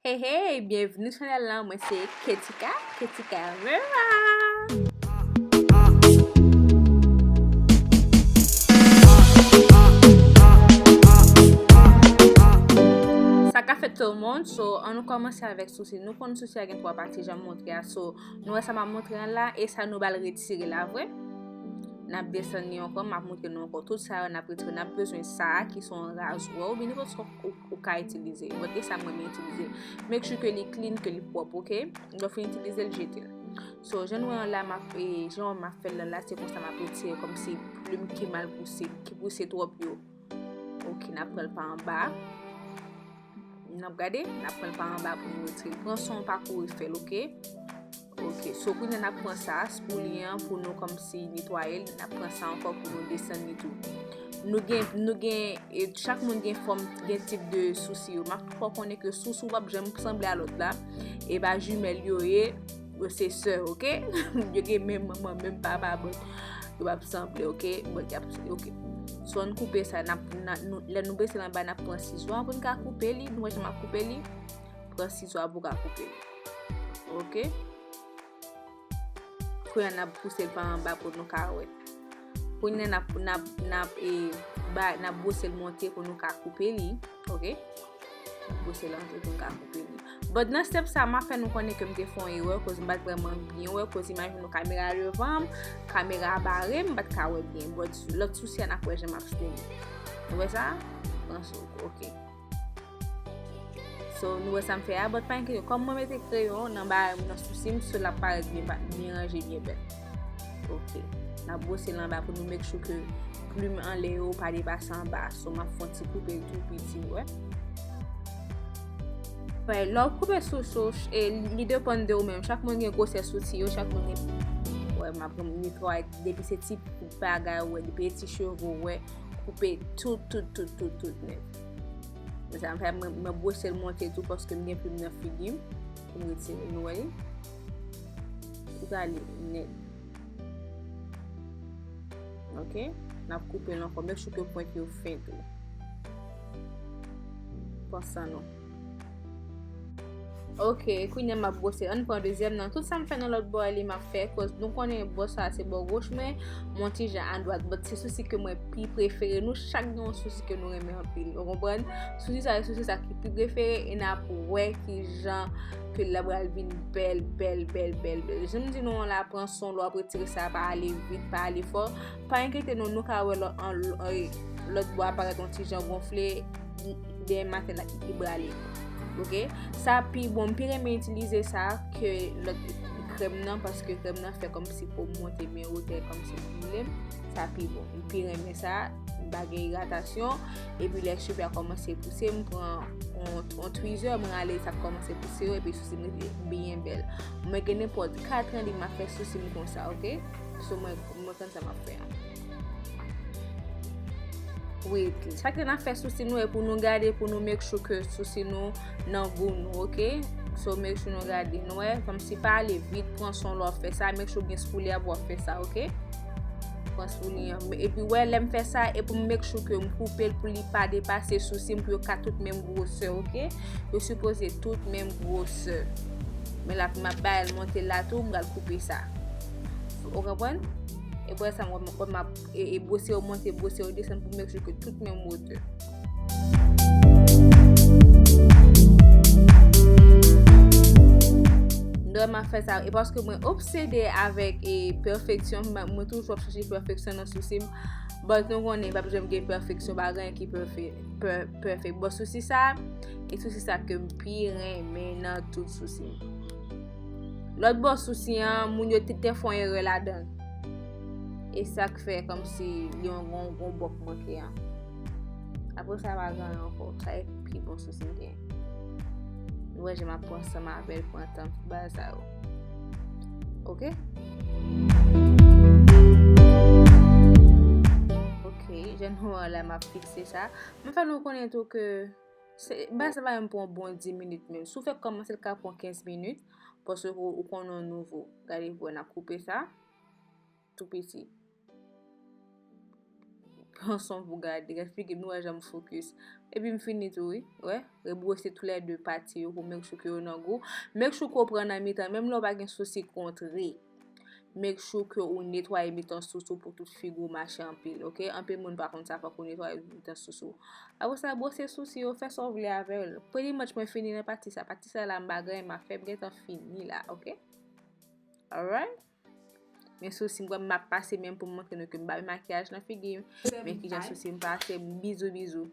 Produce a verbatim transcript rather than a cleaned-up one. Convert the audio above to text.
Hey hey, byenvni sou chanèl lan, mwen se Ketika, Ketika Vera. Sa ka fèt tout moun, so an nou kòmanse avèk sousi. Nou konn sousi a gen twa pati, jan m montre a, so nou wè sa m ap montre an la, e sa nou bal retire la vre. N ap desann li ankò, m ap montre nou ankò tout sa yo n ap retire. N ap bezwen sa a ki se yon razwè oubyen nenpòt sa ou, ou ka itilize. Bon, e sa mwen m itilize. Make sure ke li clean, ke li pwòp, oke? Lè w fin itilize l, jete l. So, jan nou wè an la, m ap, e, jan w wè m ap fè l lan la, se konsa m ap retire kòmsi plim ki mal pouse, ki pouse twòp yo. Oke, n ap pran l pa anba. N ap gade, n ap pran l pa anba pou nou retire. Pran swen w pa kouri fè l, oke? Oke, so kounye a n ap pran sa, spouli an pou nou kòmsi netwaye l, n ap pran sa ankò pou nou desann li tou. Nou gen, nou gen, e, chak moun gen fòm, gen tip de sousi yo. M ap fè w konnen ke sousi w p ap janm sanble a lòt la. E pa jimèl yo ye, yo se sè, oke? Yo gen menm manman, menm papa, but yo p ap sanble, oke? But y ap, oke. So, ann koupe sa, n ap, n a, nou, lè nou bese l anba, n ap pran sizo a pou n ka koupe li. Nou wè jan m ap koupe li? Pran sizo a pou w ka koupe li. Oke? Kounye a n ap pouse l pa anba pou nou ka wè. Kounye a n ap, n ap, n ap, e, ba, n ap bwose l monte pou nou ka koupe li. Oke? N ap bwose l monte pou nou ka koupe li. But nan step sa, m ap fè nou konnen ke m te fè yon erè, koz m pa t vrèman byen wè, koz imajine w kamera devan m, kamera bare m, m pa t ka wè byen. But lòt sousi a n ap wè jan m ap steni. Ou wè sa? Pran sou, oke. So, nou wè sa m fè a, but pa enkyete, kòm mwen mete kreyon nan ba, nan sousi m, so l ap parèt byen, byen ranje, byen bèl. Oke. N ap bwose l anba pou nou make sure ke plim anlè yo pa depase anba. So, m ap fè yon ti koupe l tou piti, wè. Wè, lè w koupe sou, sou, e, li depann de ou menm. Chak moun gen gwosè sousi yo, chak moun gen, wè, m ap netwaye, depi se ti bagay, wè, depi se ti cheve, wè, koupe tout, tout, tout, tout, tout nèt. Men sa m fè, mwen, mwen bwose l monte tou paske m gen plim nan figi m. Pou m retire, nou wè li? Li prale nèt. Oke? N ap koupe l ankò. Make sure ke pwent yo fen tou. Pran san nou. Oke, kounye a m ap bwose. Ann pran dezyèm nan. Tout sa m fè nan lòt bò a, li m ap fè, koz nou konnen bò sa a se bò goch mwen, m yon ti jan adwat. But se sousi ke mwen pi prefere. Nou chak gen yon sousi ke nou renmen anpil. Ou konprann? Sousi sa, se sousi sa ki pi prefere, e n ap wè ki jan ke l pral vin bèl, bèl, bèl, bèl, bèl. Jan m di nou an la, pran swen w lè w ap retire sa, pa ale vit, pa ale fò. Pa enkyete nou, nou ka wè lòt, an, an, lòt bò a parèt yon ti jan gonfle, dèyè maten la ki, ki brale. Oke? Sa pi bon, m pi renmen itilize sa ke lòt krèm nan, paske krèm nan fè kòmsi po m monte byen wotè, kòmsi m boule m. Sa pi bon. M pi renmen sa, m pa gen idratasyon. Epi lè cheve a kòmanse pouse, m pran yon, yon tweezer, m rale sa k kòmanse pouse yo, epi sousi m rete byen bèl. Mwen gen nenpòt kat an li m ap fè sousi m konsa, oke? So mwen, mwen konn sa m ap fè an. Wi, chak lè n ap fè sousi nou, e pou nou gade, pou nou make sure ke sousi nou nan gou nou, oke? So, make sure nou gade, nou wè, kòmsi pa ale vit, pran swen w lè w ap fè sa, make sure w gen spouli a pou w ap fè sa, oke? Pran spouli an. Epi, wè, lè m fè sa, e pou m make sure ke m koupe l pou li pa depase sousi m, pou yo ka tout menm gwosè, oke? Yo sipoze tout menm gwosè. Men la, m ap bay l monte la tou, m pral koupe sa. Ou konprann? E pou sa, m, m, m ap, e, e bwose yo monte, bwose yo desann pou make sure ke tout menm wotè. Lè m ap fè sa, e paske mwen obsede avèk, e, pèfeksyon, m, mwen toujou ap chache pèfeksyon nan sousi m. But nou konnen, p ap janm gen pèfeksyon, pa gen anyen ki pèfe-, pè-, pèfèk. But sousi sa, e sousi sa ke m pi renmen nan tout sousi m. Lòt bò sousi an, moun yo te, te fè yon erè ladan l. E sa k fè kòmsi yon, yon, yon bò k manke an. Apre sa, pa gen anyen ankò. Sa e pi bon sousi m gen. Nou wè jan m ap pran san m avè l, pran tan, tout bagay sa yo. Oke? Oke, jan nou wè la, m ap fikse sa. M fè nou konnen tou ke se, bagay sa va menm pran yon bon dis minit menm. Si w fèk kòmanse, l ka pran kenz minit, paske ou, ou konnen w nouvo. Gade, wè, n ap koupe sa. Tou piti. Pran swen pou gade, gade figi m, nou wè jan m fokis. Epi m fini tou, wi. Wè, rebwose tou lè de pati yo pou make sure ke yo nan gou. Make sure ke w pran nan mitan, menm lè w pa gen sousi kontre. Make sure ke ou netwaye mitan sous ou pou tout figi w mache anpil, oke? Anpil moun pa konn sa, fòk ou netwaye mitan sous ou. Apre sa, bwose sousi yo, fè sa w vle avè l. Pretty much mwen fini nan pati sa. Pati sa la m pa gen anyen m ap fè, m gentan fini la, oke? Alright? Men sousi m, m ap pase menm pou m montre nou ke m pa met makiyaj nan figi m. Men kijan sousi m pase, bizou, bizou.